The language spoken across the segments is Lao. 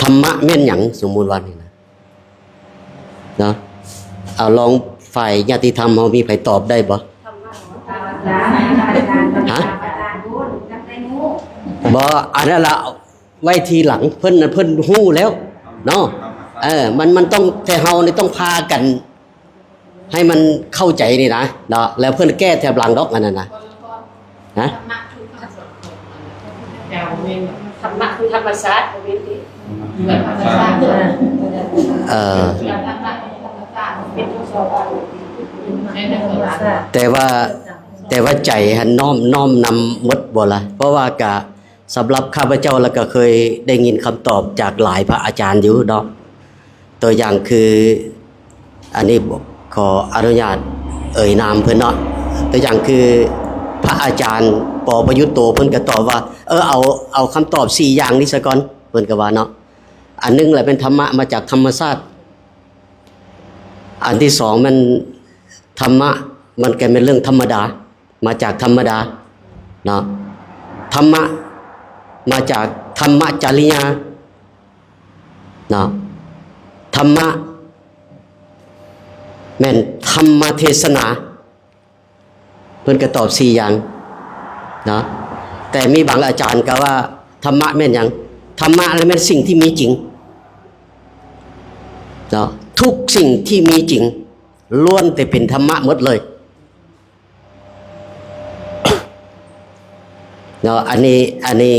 ທຳມະແມ່ນຫຍັງ? ສົມມຸດວ່ານີ້ນະ ເນາະ ເອົາ ລອງຝ່າຍຍາຕິທຳເຮົາມີໃຜຕອບໄດ້ບໍ່? ຮະ? ບໍ່ ອັນນັ້ນລະ ໄວ້ທີຫຼັງ ເພິ່ນນະ ເພິ່ນຮູ້ແລ້ວເນາະ. ເອີ ມັນ ມັນຕ້ອງ ແຕ່ເຮົານີ້ຕ້ອງພາກັນໃຫ້ມັນເຂົ້າໃຈນີ້ນະເນາະ ແລ້ວເພິ່ນແກ້ແຖມຫຼັງດອກ ອັນນັ້ນນະ ຮະ? ທຳມະຄືທຳມະຊາດ ບໍ່ແມ່ນຕິ? ເອີ ແຕ່ວ່າ ແຕ່ວ່າໃຈຫັ້ນນ້ອມ ນ້ອມນຳໝົດບໍ່ລະ? ເພາະວ່າກະ ສຳລັບຂ້າພະເຈົ້າ ແລ້ວກໍເຄີຍໄດ້ຍິນຄຳຕອບຈາກຫຼາຍພະອາຈານຢູ່ເນາະ. ຕົວຢ່າງຄື ອັນນີ້ຂໍອະນຸຍາດເອີ່ຍນາມເພິ່ນເນາະ. ຕົວຢ່າງຄືພະອາຈານ ປ ປະຍຸດໂຕ ເພິ່ນກໍຕອບວ່າ ເອີ ເອົາ ເອົາຄຳຕອບສີ່ຢ່າງນີ້ສາກ່ອນ ເພິ່ນກໍວ່າເນາະ. ອັນໜຶ່ງລະແມ່ນທຳມະມາຈາກທຳມະຊາດ, ອັນທີສອງແມ່ນທຳມະ ມັນກໍແມ່ນເລື່ອງທຳມະດາ ມາຈາກທຳມະດາເນາະ, ທຳມະມາຈາກທຳມະຈະລິຍາເນາະ, ທຳມະແມ່ນທຳມະເທສະໜາ. ເພິ່ນກໍຕອບສີ່ຢ່າງເນາະ, ແຕ່ມີບາງອາຈານກໍວ່າທຳມະແມ່ນຫຍັງ? ທຳມະລະແມ່ນສິ່ງທີ່ມີຈິງເນາະ, ທຸກສິ່ງທີ່ມີຈິງລ້ວນແຕ່ເປັນທຳມະໝົດເລີຍ. ເນາະ ອັນນີ້ ອັນນີ້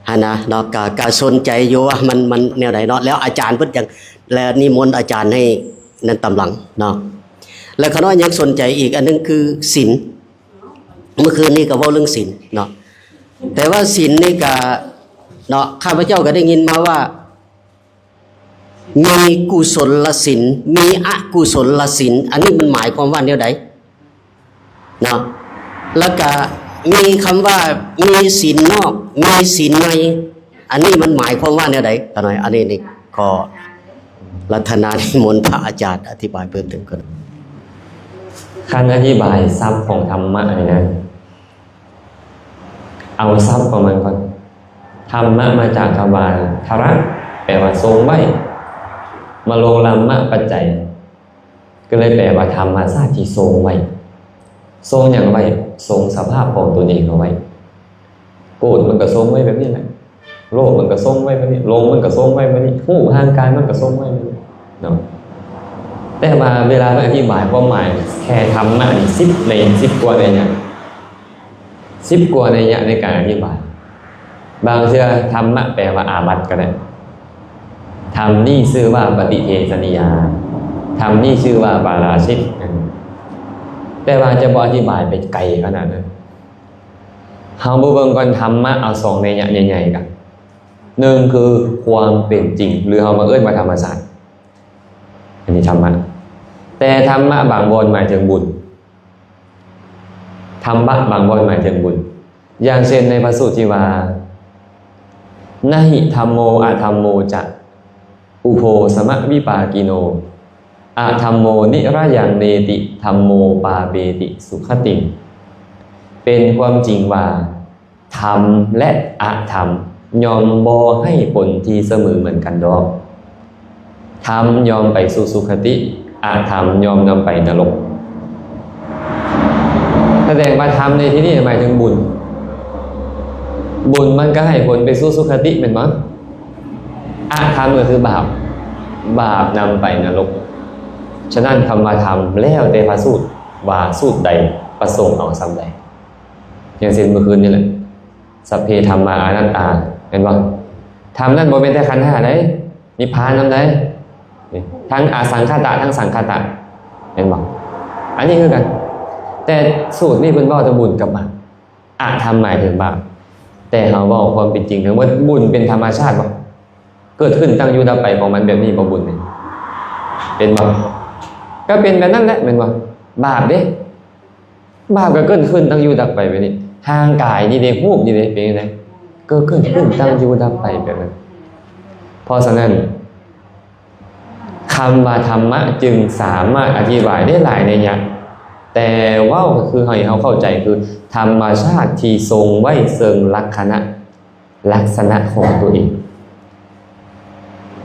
ຫັ້ນນະເນາະ ກະ ກະສົນໃຈຢູ່ວ່າມັນ ມັນແນວໃດເນາະ. ແລ້ວອາຈານເພິ່ນຈັ່ງ ແລ້ວນິມົນອາຈານໃຫ້ນັ້ນຕາມຫຼັງເນາະ. ແລ້ວຂ້ານ້ອຍຍັງສົນໃຈອີກອັນໜຶ່ງຄືສິນ. ເມື່ອຄືນນີ້ກໍເວົ້າເລື່ອງສິນເນາະ, ແຕ່ວ່າສິນນີ້ກະເນາະ ຂ້າພະເຈົ້າກໍໄດ້ຍິນມາວ່າ ມີກຸສົນລະສິນ ມີອະກຸສົນລະສິນ ອັນນີ້ມັນໝາຍຄວາມວ່າແນວໃດເນາະ? ແລ້ວກະມີຄຳວ່າ ມີສິນນອກ ມີສິນໃນ ອັນນີ້ມັນໝາຍຄວາມວ່າແນວໃດ? ຂະນ້ອຍ ອັນນີ້ນີ້ຂໍລັດຖະນານິມົນພະອາຈານອະທິບາຍເພີ່ມເຕີມກ່ອນ. ຄັນອະທິບາຍສັບຂອງທຳມະນີ້ນະ ເອົາສັບຂອງມັນກ່ອນ. ທຳມະມາຈາກຄຳວ່າ ທະຣະ ແປວ່າຊົງໄວ້, ມະໂລລຳມະປັດໄຈ ກໍເລີຍແປວ່າທຳມະຊາດທີ່ຊົງໄວ້. ຊົງຫຍັງໄວ້? ຊົງສະພາບຂອງຕົນເອງເອົາໄວ້. ໂກດມັນກໍຊົງໄວ້ແບບນີ້ແຫຼະ, ໂລບມັນກໍຊົງໄວ້ແບບນີ້, ຫຼົງມັນກໍຊົງໄວ້ແບບນີ້, ຮູບຮ່າງກາຍມັນກໍຊົງໄວ້ແບບນີ້ເນາະ. ແຕ່ວ່າເວລາເພິ່ນອະທິບາຍຄວາມໝາຍແຄ່ທຳມະນີ້ ສິບ ໃນ ສິບກວ່າໄລຍະ ສິບກວ່າໄລຍະໃນການອະທິບາຍ. ບາງເທື່ອທຳມະແປວ່າອາບັດກໍໄດ້, ທຳນີ້ຊື່ວ່າປະຕິເທສະນິຍາ, ທຳນີ້ຊື່ວ່າປາລາຊິກ. ແຕ່ວ່າຈະບໍ່ອະທິບາຍໄປໄກຂະໜາດນັ້ນ, ເຮົາມາເບິ່ງກ່ອນ ທຳມະເອົາສອງໄລຍະໃຫຍ່ໆກັນ. ໜຶ່ງຄືຄວາມເປັນຈິງ ຫຼື ເຮົາມາເອີ້ນວ່າທຳມະຊາດ, ອັນນີ້ທຳມະ. ແຕ່ທຳມະບາງບ່ອນໝາຍເຖິງບຸນ, ທຳມະບາງບ່ອນໝາຍເຖິງບຸນ. ຢ່າງເຊັ່ນໃນພະສູດທີ່ວ່າ ນະຫິທຳໂມອະທຳໂມຈະ ອຸໂພສະມະວິປາກິໂນ ອະທຳໂມນິຣະຍັງເນຕິ ທຳໂມປາເປຕິສຸຄະຕິງ. ເປັນຄວາມຈິງວ່າ ທຳ ແລະ ອະທຳ ຍ່ອມບໍ່ໃຫ້ຜົນທີ່ສະເໝີເໝືອນກັນດອກ. ທຳຍ່ອມໄປສູ່ສຸຄະຕິ, ອະທຳຍ່ອມນຳໄປນະລົກ. ສະແດງວ່າທຳໃນທີ່ນີ້ໝາຍເຖິງບຸນ. ບຸນມັນກໍໃຫ້ຜົນໄປສູ່ສຸຄະຕິແມ່ນບໍ່? ອະທຳກໍຄືບາບ, ບາບນຳໄປນະລົກ. ສະນັ້ນຄຳວ່າທຳແລ້ວແຕ່ພະສູດວ່າສູດໃດປະສົງເອົາສ່ຳໃດ. ຢ່າງເຊັ່ນມື້ຄືນນີ້ແຫຼະ ສັບເພທຳມາອະນັດຕາ ແມ່ນບໍ່? ທຳນັ້ນບໍ່ແມ່ນແຕ່ຂັນຫ້າໃດ໋, ນິບພານນຳໃດ໋, ທັງອະສັງຂະຕະ ທັງສັງຂະຕະ ແມ່ນບໍ່? ອັນນີ້ຄືກັນ. ແຕ່ສູດນີ້ເພິ່ນເວົ້າແຕ່ບຸນກັບບາບ, ອະທຳໝາຍເຖິງບາບ, ແຕ່ເຮົາເວົ້າຄວາມເປັນຈິງທັງໝົດ. ບຸນເປັນທຳມະຊາດບໍ່? ເກີດຂຶ້ນຕັ້ງຢູ່ດັບໄປຂອງມັນແບບນີ້ບໍ່? ບຸນນີ້ເປັນບໍ່? ກໍເປັນແບບນັ້ນແຫຼະ ແມ່ນບໍ່? ບາບເດ້? ບາບກໍເກີດຂຶ້ນຕັ້ງຢູ່ດັບໄປແບບນີ້. ຮ່າງກາຍນີ້ເດ້, ຮູບນີ້ເດ້, ເປັນຈັ່ງໃດ? ກໍເກີດຂຶ້ນຕັ້ງຢູ່ດັບໄປແບບນັ້ນ. ເພາະສະນັ້ນ ຄຳວ່າທຳມະຈຶ່ງສາມາດອະທິບາຍໄດ້ຫຼາຍໄລຍະ, ແຕ່ເວົ້າກໍຄືໃຫ້ເຮົາເຂົ້າໃຈ ຄືທຳມະຊາດທີ່ຊົງໄວ້ເຊິ່ງລັກຂະນະ ລັກສະນະຂອງຕົວເອງ.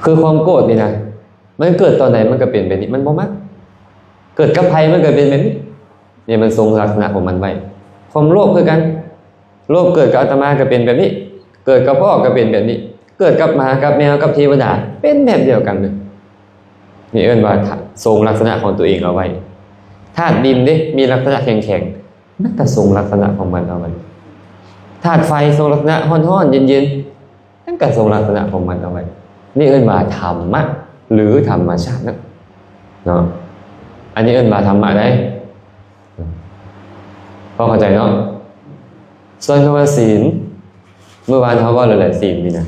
ຄືຄວາມໂກດນີ້ນະ ມັນເກີດຕອນໃດມັນກໍເປັນແບບນີ້ ມັນບໍ່ມັກ ເກີດກັບໃຜມັນກໍເປັນແບບນີ້ ນີ້ມັນຊົງລັກສະນະຂອງມັນໄວ້. ຄວາມໂລບຄືກັນ ໂລບເກີດກັບອາດຕະມາກໍເປັນແບບນີ້ ເກີດກັບພໍ່ກໍເປັນແບບນີ້ ເກີດກັບໝາ ກັບແມວ ກັບເທວະດາ ເປັນແບບດຽວກັນເລີຍ. ນີ້ເອີ້ນວ່າ ທ- ຊົງລັກສະນະຂອງຕົວເອງເອົາໄວ້. ທາດດິນເດ້ ມີລັກສະນະແຂງໆ ມັນກໍຊົງລັກສະນະຂອງມັນເອົາໄວ້. ທາດໄຟຊົງລັກສະນະຮ້ອນໆ ເຢັນໆ ມັນກໍຊົງລັກສະນະຂອງມັນເອົາໄວ້. ນີ້ເອີ້ນວ່າທຳມະ ຫຼື ທຳມະຊາດນະເນາະ. ອັນນີ້ເອີ້ນວ່າທຳມະໄດ໋. ພໍເຂົ້າໃຈເນາະ? ສ່ວນຄຳວ່າສິນ ມື້ວານເຮົາເວົ້າແລ້ວແຫຼະ ສິນນີ້ນະ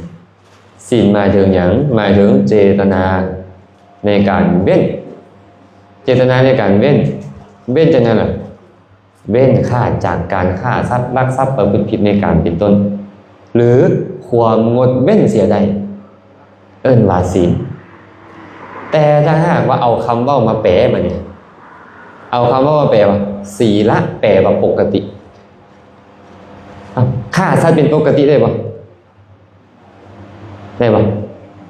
ສິນໝາຍເຖິງຫຍັງ? ໝາຍເຖິງເຈດຕະນາໃນການເວັ້ນ. ເຈດຕະນາໃນການເວັ້ນ ເວັ້ນຈາກຫຍັງລະ? ເວັ້ນຂາດຈາກການຂ້າສັດ ລັກຊັບ ປະພຶດຜິດໃນກາມເປັນຕົ້ນ ຫຼື ຄວາມງົດເວັ້ນເສຍໄດ້ ເອີ້ນວ່າສິນ. ແຕ່ຖ້າຫາກວ່າເອົາຄຳເວົ້າມາແປບາດນີ້ ເອົາຄຳເວົ້າມາແປວ່າ ສີລະ ແປວ່າປົກກະຕິ. ອ້າວ ຂ້າສັດເປັນປົກກະຕິໄດ້ບໍ່? ໄດ້ບໍ່?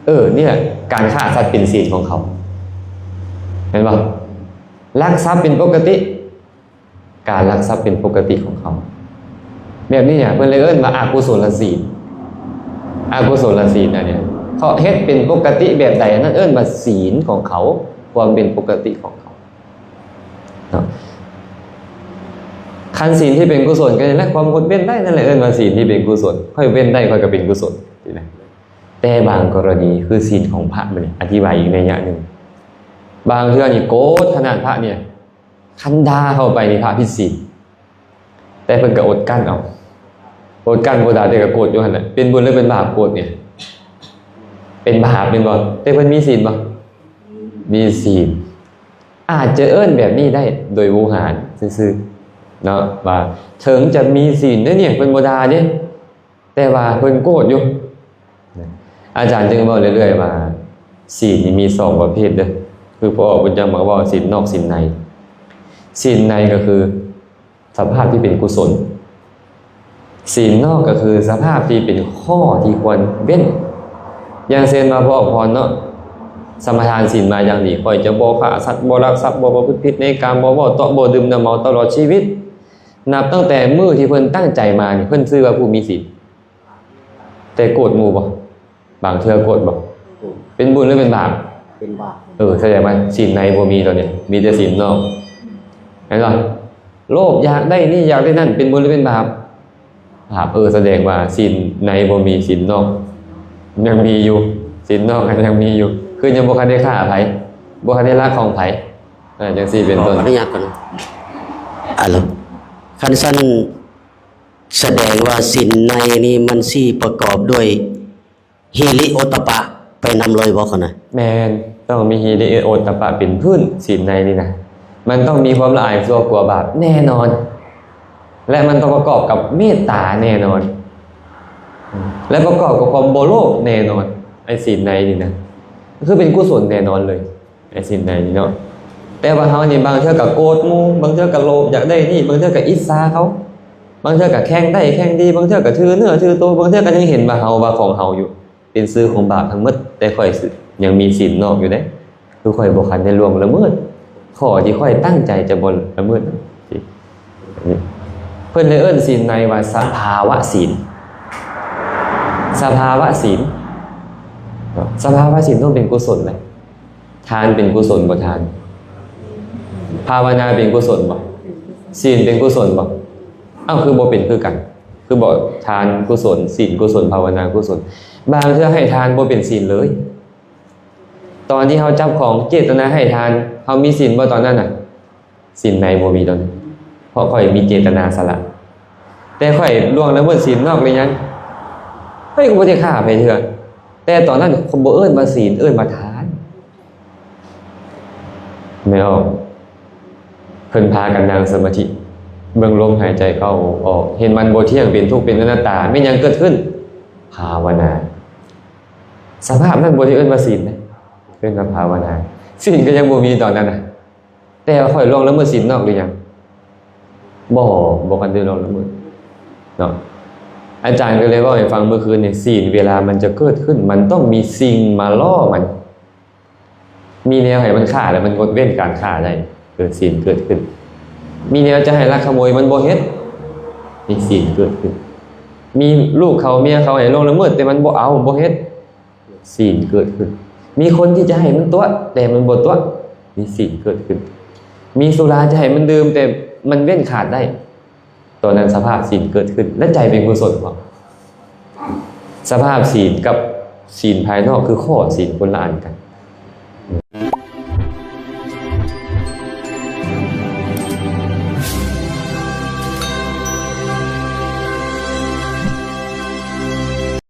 ເອີ ນີ້ແຫຼະ ການຂ້າສັດເປັນສິນຂອງເຂົາ ແມ່ນບໍ່? ລັກຊັບເປັນປົກກະຕິ ການລັກຊັບເປັນປົກກະຕິຂອງເຂົາ. ແບບນີ້ເນຍ ເພິ່ນເລີຍເອີ້ນວ່າອະກຸສົນລະສິນ. ອະກຸສົນລະສິນອັນເນີ້ຍ ເຂົາເຮັດເປັນປົກກະຕິແບບໃດ ອັນນັ້ນເອີ້ນວ່າສິນຂອງເຂົາ ຄວາມເປັນປົກກະຕິຂອງເຂົາເນາະ. ຄັນສິນທີ່ເປັນກຸສົນກໍນີ້ແຫຼະ ຄວາມງົດເວັ້ນໄດ້ນັ້ນແຫຼະ ເອີ້ນວ່າສິນທີ່ເປັນກຸສົນ. ຂ້ອຍເວັ້ນໄດ້ ຂ້ອຍກໍເປັນກຸສົນ ຊີ້ນະ. ແຕ່ບາງກໍລະນີ ຄືສິນຂອງພະ ບາດນີ້ອະທິບາຍອີກໄລຍະໜຶ່ງ ບາງເທື່ອນີ້ໂກດຂະໜາດພະນີ້ ຄັນດ່າເຂົ້າໄປນີ້ພະຜິດສິນ ແຕ່ເພິ່ນກໍອົດກັ້ນເອົາ ອົດກັ້ນບໍ່ດ່າ ແຕ່ກໍໂກດຢູ່ຫັ້ນແຫຼະ. ເປັນບຸນຫຼືເປັນບາບໂກດນີ້? ເປັນບາບແມ່ນບໍ່? ແຕ່ເພິ່ນມີສິນບໍ່? ມີສິນ. ອາດຈະເອີ້ນແບບນີ້ໄດ້ໂດຍຫູຫານຊື່ໆເນາະ ວ່າເຖິງຈະມີສິນເດ້ນີ້ ເພິ່ນບໍ່ດ່າເດ້ ແຕ່ວ່າເພິ່ນໂກດຢູ່. ອາຈານຈຶ່ງເວົ້າເລື້ອຍໆວ່າ ສິນນີ້ມີສອງປະເພດເດີ້ ຄືພໍ່ເພິ່ນຈະມັກເວົ້າ ສິນນອກ ສິນໃນ. ສິນໃນກໍຄືສະພາບທີ່ເປັນກຸສົນ, ສິນນອກກໍຄືສະພາບທີ່ເປັນຂໍ້ທີ່ຄວນເວັ້ນ. ຢ່າງເຊັ່ນວ່າ ພໍ່ອອກພອນເນາະ ສະມາທານສິນມາຢ່າງດີ, ຂ້ອຍຈະບໍ່ຂ້າສັດ, ບໍ່ລັກຊັບ, ບໍ່ປະພຶດຜິດໃນກາມ, ບໍ່ເວົ້າເຕາະ, ບໍ່ດື່ມນ້ຳເມົາຕະຫຼອດຊີວິດ. ນັບຕັ້ງແຕ່ມື້ທີ່ເພິ່ນຕັ້ງໃຈມານີ້ ເພິ່ນຊື່ວ່າຜູ້ມີສິນ. ແຕ່ໂກດໝູ່ບໍ່? ບາງເທື່ອໂກດບໍ່? ເປັນບຸນຫຼືເປັນບາບ? ເປັນບາບ. ເອີ ສະແດງວ່າສິນໃນບໍ່ມີຕອນນີ້ ມີແຕ່ສິນນອກ ແມ່ນບໍ່? ໂລບຢາກໄດ້ນີ້ ຢາກໄດ້ນັ້ນ ເປັນບຸນຫຼືເປັນບາບ? ບາບ. ເອີ ສະແດງວ່າສິນໃນບໍ່ມີ ສິນນອກຍັງມີຢູ່ ສິນນອກຍັງມີຢູ່ ຄືຍັງບໍ່ທັນໄດ້ຂ້າໃຜ ບໍ່ທັນໄດ້ລັກຂອງໃຜ ຈັ່ງຊີ້ເປັນຕົ້ນ. ຂໍອະນຸຍາດກ່ອນ. ອາໂລ ຄັນຊັ້ນ ສະແດງວ່າສິນໃນນີ້ມັນຊິປະກອບດ້ວຍຫິລິໂອດຕະປະໄປນຳເລີຍບໍ່ຄະນະ? ແມ່ນ ຕ້ອງມີຫິລິໂອດຕະປະເປັນພື້ນ. ສິນໃນນີ້ນະ ມັນຕ້ອງມີຄວາມລະອາຍຊົ່ວກົວບາບແນ່ນອນ ແລະ ມັນຕ້ອງປະກອບກັບເມດຕາແນ່ນອນ ແລະ ປະກອບກັບຄວາມບໍ່ໂລບແນ່ນອນ. ໄອ້ສິນໃນນີ້ນະ ຄືເປັນກຸສົນແນ່ນອນເລີຍ. ໃນສິ່ງໃດນີ້ເນາະ ແຕ່ວ່າເຮົານີ້ບາງເທື່ອກໍໂກດໝູ່ ບາງເທື່ອກໍໂລບຢາກໄດ້ນີ້ ບາງເທື່ອກໍອິດສາເຂົາ ບາງເທື່ອກໍແຂ່ງໄດ້ແຂ່ງດີ ບາງເທື່ອກໍຖືເນື້ອຖືໂຕ ບາງເທື່ອກໍຍັງເຫັນວ່າເຮົາວ່າຂອງເຮົາຢູ່ ເປັນຊື່ຂອງບາບທັງໝົດ. ແຕ່ຂ້ອຍ ຍັງມີສິນນອກຢູ່ເດ້ ຄືຂ້ອຍບໍ່ທັນໄດ້ລ່ວງລະເມີດຂໍ້ທີ່ຂ້ອຍຕັ້ງໃຈຈະບໍ່ລະເມີດ. ເພິ່ນໄດ້ເອີ້ນສິນໃນວ່າສະພາວະສິນ ສະພາວະສິນ ສະພາວະສິນຕ້ອງເປັນກຸສົນເດ້. ທານເປັນກຸສົນບໍ່? ທານ ພາວະນາເປັນກຸສົນບໍ່? ສິນເປັນກຸສົນບໍ່? ເອົ້າ ຄືບໍ່ເປັນຄືກັນ? ຄືບໍ່ ທານກຸສົນ ສິນກຸສົນ ພາວະນາກຸສົນ? ບາງເທື່ອໃຫ້ທານບໍ່ເປັນສິນເລີຍ. ຕອນທີ່ເຮົາຈັບຂອງເຈດຕະນາໃຫ້ທານ ເຮົາມີສິນບໍ່ຕອນນັ້ນນະ? ສິນໃນບໍ່ມີຕອນນັ້ນ ເພາະຂ້ອຍມີເຈດຕະນາສະຫຼະ. ແຕ່ຂ້ອຍລ່ວງລະເມີດສິນນອກຫຼືຍັງ? ຂ້ອຍກໍບໍ່ໄດ້ຂ້າໃຜເທື່ອ ແຕ່ຕອນນັ້ນບໍ່ເອີ້ນວ່າສິນ ເອີ້ນວ່າທານ. ແມ່ນອອກ ເພິ່ນພາກັນນັ່ງສະມາທິ ເບິ່ງລົມຫາຍໃຈເຂົ້າອອກ ເຫັນມັນບໍ່ທ່ຽງ ເປັນທຸກ ເປັນອະນັດຕາ ແມ່ນຫຍັງເກີດຂຶ້ນ? ພາວະນາ. ສະພາບນັ້ນບໍ່ໄດ້ເອີ້ນວ່າສິນເດ້ ເອີ້ນວ່າພາວະນາ. ສິນກໍຍັງບໍ່ມີຕອນນັ້ນນະ ແຕ່ວ່າຂ້ອຍລ່ວງລະເມີດສິນນອກຫຼືຍັງ? ບໍ່ ບໍ່ທັນໄດ້ລ່ວງລະເມີດເນາະ. ອາຈານກໍເລີຍເວົ້າໃຫ້ຟັງເມື່ອຄືນນີ້, ສີນເວລາມັນຈະເກີດຂຶ້ນ ມັນຕ້ອງມີສິ່ງມາຫຼໍ່ມັນ. ມີແນວໃຫ້ມັນຂ້າ ແລ້ວມັນງົດເວັ້ນການຂ້າໄດ້, ເກີດ ສີນເກີດຂຶ້ນ. ມີແນວຈະໃຫ້ລັກຂະໂມຍ ມັນບໍ່ເຮັດ, ມີ ສີນເກີດຂຶ້ນ. ມີລູກເຂົາເມຍເຂົາໃຫ້ລ່ວງລະເມີດ ແຕ່ມັນບໍ່ເອົາ ບໍ່ເຮັດ, ສີນເກີດຂຶ້ນ. ມີຄົນທີ່ຈະໃຫ້ມັນຕົວະ ແຕ່ມັນບໍ່ຕົວະ, ມີ ສີນເກີດຂຶ້ນ. ມີສຸລາຈະໃຫ້ມັນດື່ມ ແຕ່ມັນເວັ້ນຂາດໄດ້, ຕອນນັ້ນສະພາບສີນເກີດຂຶ້ນ ແລະ ໃຈເປັນກຸສົນພ້ອມ. ສະພາບສີນກັບສີນພາຍນອກຄືຂໍ້ສີນຄົນລະອັນກັນ.